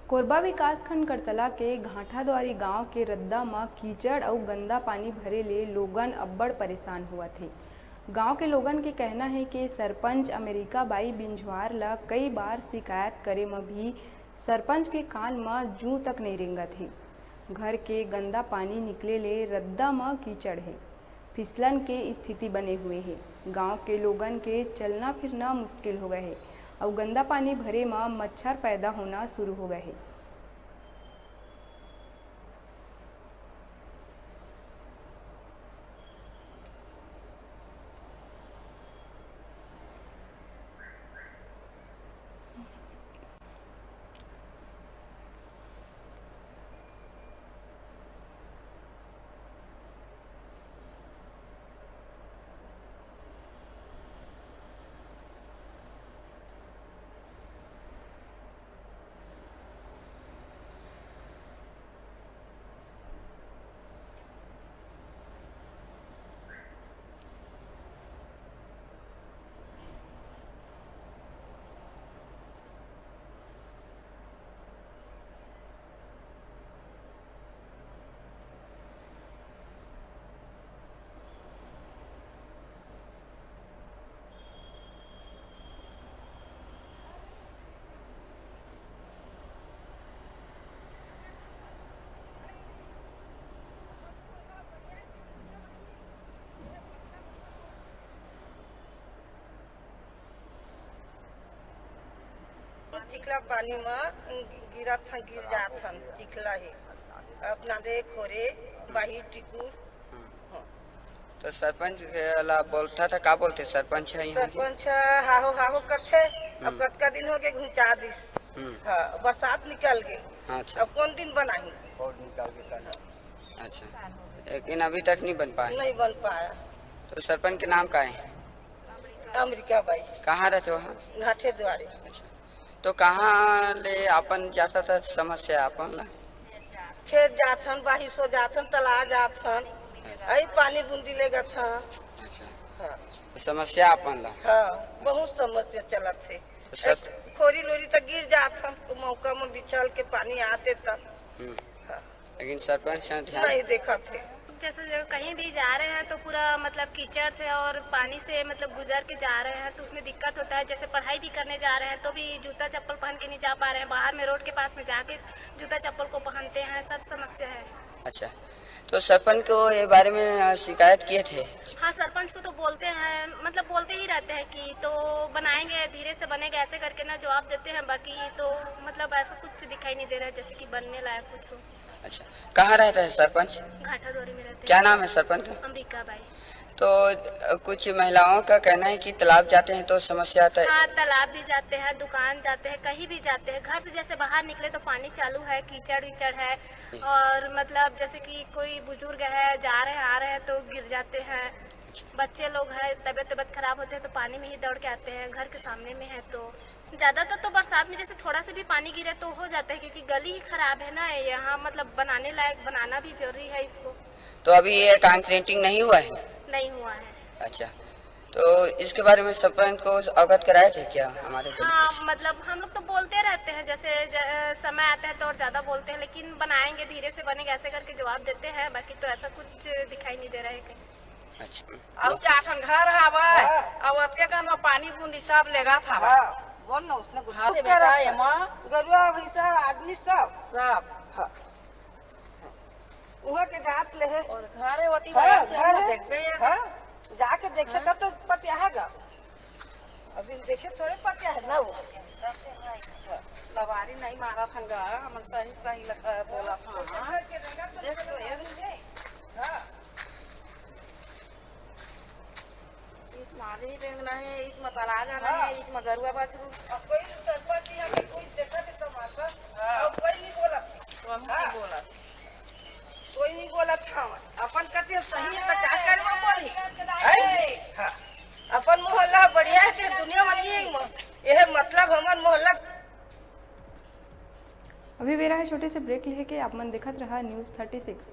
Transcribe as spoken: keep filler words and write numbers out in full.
कोरबा विकासखंड करतला के घाटाद्वारी गांव के रद्दा म कीचड़ अउ गंदा पानी भरे ले लोगन अब्बड़ परेशान होवत हे। गांव के लोगन के कहना हे कि सरपंच अमेरिका बाई बिंझवार ल कई बार शिकायत करे म भी सरपंच के कान म जूं तक नइ रेंगत हे। घर के गंदा पानी निकले ले रद्दा म कीचड़ हे, फिसलन के स्थिति बने हुए हे। गांव के लोगन के चलना फिरना मुश्किल हो गए हे अउ गंदा पानी भरे म मच्छर पैदा होना शुरू हो गए हे। चिखला पानी म गिरत हन, गिर जात हन, चिखला हे। अपना दे खोरे, बाही टिकुर। हम्म। हाँ। तो सरपंच ला बोलता था, का बोलते सरपंच है यहाँ के? सरपंच हाहो हाहो करथे। अब हम्म। कतका दिन हो गए घुंचा दिस। हम्म। हाँ, बरसात निकल गए। हाँ, अच्छा। अब कौन दिन बनाही? अच्छा, लेकिन अभी तक नहीं बन पाए। नहीं बन पाया। तो सरपंच के नाम का है? अमेरिका बाई। कहाँ रहते वहाँ? घाटे द्वारे। अच्छा, तो कहाँ ले अपन जाता था समस्या अपन ला? खेत जात हन, बाही सो जात हन, तला जात हन, आई पानी बूंदी लेगत हन। अच्छा। हाँ। तो समस्या अपन ला? हाँ, बहुत समस्या चलत हे। तो सर- ए, खोरी लोरी त गिर जात हन, मौका में बिछल के पानी आते त। हम्म। हाँ। लेकिन सरपंच ह ध्यान नहीं देखत हे। जैसे जो कहीं भी जा रहे हैं तो पूरा मतलब कीचड़ से और पानी से मतलब गुजर के जा रहे हैं, तो उसमें दिक्कत होता है। जैसे पढ़ाई भी करने जा रहे हैं तो भी जूता चप्पल पहन के नहीं जा पा रहे हैं, बाहर में रोड के पास में जाके जूता चप्पल को पहनते हैं, सब समस्या है। अच्छा, तो सरपंच को ये बारे में, अ, शिकायत किए थे? हाँ, सरपंच को तो बोलते हैं, मतलब बोलते ही रहते हैं कि तो बनाएंगे, धीरे से बनेगा, ऐसे करके ना जवाब देते हैं, बाकी तो मतलब ऐसा कुछ दिखाई नहीं दे रहा है जैसे कि बनने लायक कुछ हो। अच्छा, कहाँ रहते हैं सरपंच? घाटाद्वारी में रहते हैं। क्या नाम है सरपंच का? अम्बिका बाई। तो, अ, कुछ महिलाओं का कहना है कि तालाब जाते हैं तो समस्या आता है। हाँ, तालाब भी जाते हैं, दुकान जाते हैं, कहीं भी जाते हैं, घर से जैसे बाहर निकले तो पानी चालू है, कीचड़ वीचड़ है। हम्म। और मतलब जैसे कि कोई बुजुर्ग है, जा रहे हैं, आ रहे हैं तो गिर जाते हैं। अच्छा। बच्चे लोग हैं, तबीयत तबीयत खराब होते हैं तो पानी में ही दौड़ के आते हैं, घर के सामने में है तो। ज़्यादातर तो बरसात में जैसे थोड़ा सा भी पानी गिरे तो हो जाता है, क्योंकि गली ही खराब है ना यहाँ, मतलब बनाने लायक, बनाना भी जरूरी है इसको। तो अभी ये कंक्रीटिंग नहीं हुआ है? नहीं हुआ है। अच्छा, तो इसके बारे में सरपंच को अवगत कराए थे क्या हमारे? हाँ, मतलब हम लोग तो बोलते रहते हैं, जैसे ज-, समय आता है तो और ज़्यादा बोलते हैं, लेकिन बनाएंगे, धीरे से बनेगा, ऐसे करके जवाब देते हैं, बाकी तो ऐसा कुछ दिखाई नहीं दे रहा है कहीं। अच्छा। अउ चार ठन घर हावय, हाँ। अउ अतके कन म पानी बूंदी सब लेगत हावय। हाँ, बोल ना, उसने कुछ हाँ, कुछ बेटा, करा था। एमा गरुआ, भैंसा, आदमी सब। सब। हाँ। उहाँ के जात ले हे। और घर हे ओती हाँ, वजह से घर हम हे। देखबे ये। हाँ, जाके देखे हाँ। तब तो पतियाहा गा। अभी देखे थोड़े पतियाहा ना वो। लबारी नहीं मारत हन गा, हमन सही सही लग-, बोलत हन। देख तो ये। हाँ। ईच मारी रेंगना हे, ईच म तला जाना हाँ। हे, ईच म गरुआ बछरू। अब कोई सरपंच यहाँ के कोई देखा के तमाशा, हाँ। अब कोई नहीं बोलत। कोई हाँ। नहीं बोलत। कोई नहीं बोलत, हाँ। अपन कथे सही है, तो का करवा बोली? हैं? हाँ। अपन मोहल्ला बढ़िया है, ते दुनिया वाली है, म-, यह मतलब हमर मोहल्ला। अभी बेरा है छोटे से ब्रेक लेके, आप मन देखत रहा न्यूज़ थर्टी सिक्स।